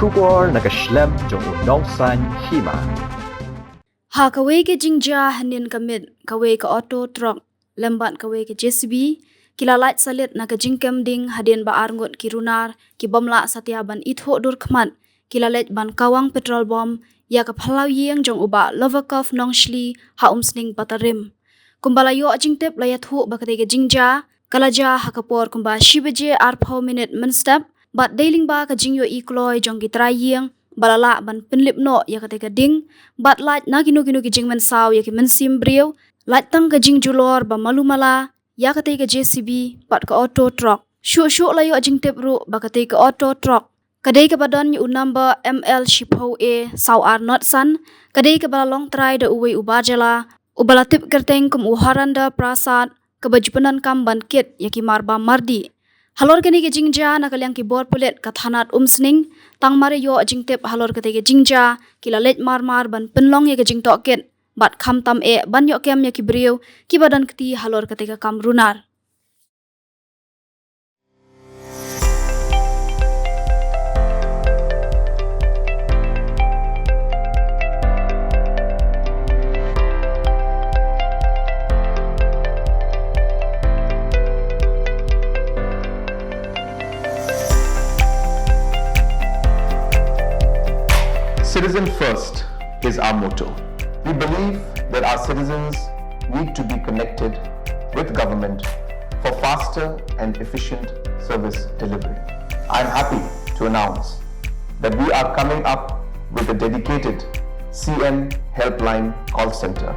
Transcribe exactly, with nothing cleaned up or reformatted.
Khubor na ka shlem jong u nongsan hima. Ha kawei ka jingjia hynnin ka miet, kawei ka auto truck lem bad kawei ka J C B ki la lait salit na ka jingkem ding hadien ba arngut ki runar ki bym lah satia ban ithuh dur khmat ki la leit ban kawang petrol bomb ïa ka phyllaw ïing jong u Bah Loverkov Nongshli ha Umsning Patarim. Kumba la ïoh jingtip la ïathuh ba katei ka jingjia ka la jia ha ka por kumba shi baje arphew minit mynstep bad dei lyngba ka jingïohi kloi jong ki trai ïing ba la lah ban pynlip noh ïa katei ka ding bad lait na kino kino ki jingmynsaw ïa ki mynsiem briew, lait tang ka jingjulor ba malu mala ïa katei ka J C B bad ka auto truck. Shuh shuh la ïoh jingtip ruh ba katei ka auto truck ka dei kaba don ïa u number M L shiphew A saw ar not san, ka dei kaba la long trai da uwei u barjala uba la tip kyrteng kum u Haranda Prasad, kaba ju pyndonkam ban kit ïa ki marbam mardih. Halor kane ka jingjia na ka liang ki bor pulit ka thanat Umsning, tang mar ïoh jingtip halor katei ka jingjia ki la leit mar mar ban pynlong ïa ka jingtohkit bad khamtam eh ban ïoh kem ïa ki briew kiba don kti halor katei ka kam runar. Citizen first is our motto. We believe that our citizens need to be connected with government for faster and efficient service delivery. I'm happy to announce that we are coming up with a dedicated C M Helpline call center.